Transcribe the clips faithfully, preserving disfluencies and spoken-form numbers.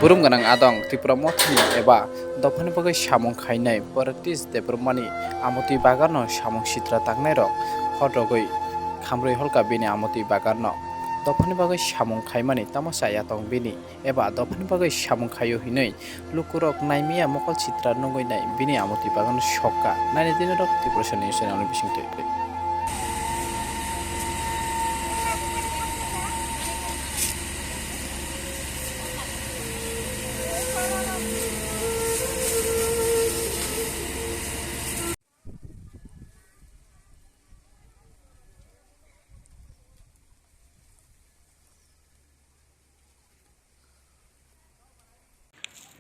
Burum gwnang adong Tipra Mothani eba dophani bagwi samung khainai Pratish Debbarmani amotwi bagano samung sitra tangnairok hot rogwi khamrwi holka bini amotwi baganno. Dophani bagwi samung khaimani tamo chaya tong bini eba dophani bagwi samung khaio hinwi lukurok naimaya mokol sitra nugwi nai bini amotwi bagano sokka. Naini dinirok Tiprasa News channel ni bisingtwi.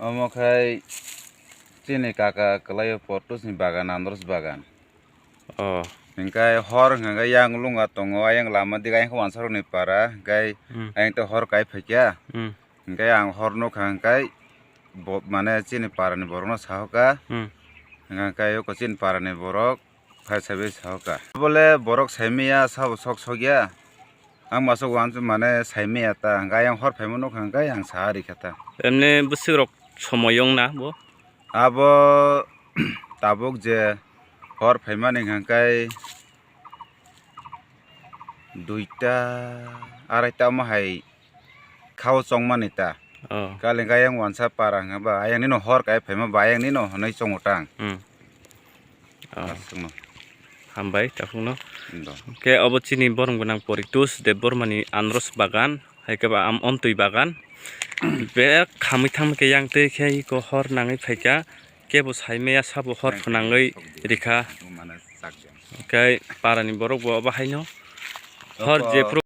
Omo khai chini kaka kwlaio Pratish ni bagan, andros bagan. Oh. Hingkai hor hingkai yang lunga tongo, ayang lama dik ayang wansarok ni para, hingkai Hmm. ayang to hor kai phaikya. Hmm. Hingkai ang hor nukha hingkai bo-, mane chini para ni borok no sahoka. Hmm. Hingkai o chini para ni borok phai sabai sahoka. Bole borok saimaya sabo sok sokya. Ang masuk uansuk mane saimaya ta, hingke ayang hor phaima nukha hingke ayang saha rikha ta. Emne bwswk rok somoi wng na bo? Abo tabuk je hor phaimani hingke duita, araita omo hai khao chongmani ta. Oh. Kali hingke ayang uansa para hingke ba ayang nino hor kai phaima ba ayang nino hwnwi chongo ta ang. Hmm. Oh. Aswkno. Hambai, takhukno. Indo. Khe obo chini borom gwnang Poritus Debbarmani andros bagan, hai khe ba am-, omtwi bagan. Bek khamwi thangma khe yang twi khe iko hor nangwi phaikha. Kebo saimaya sabo hor phwnangwi rikha. Khe parani borok bo obo haino hor jephru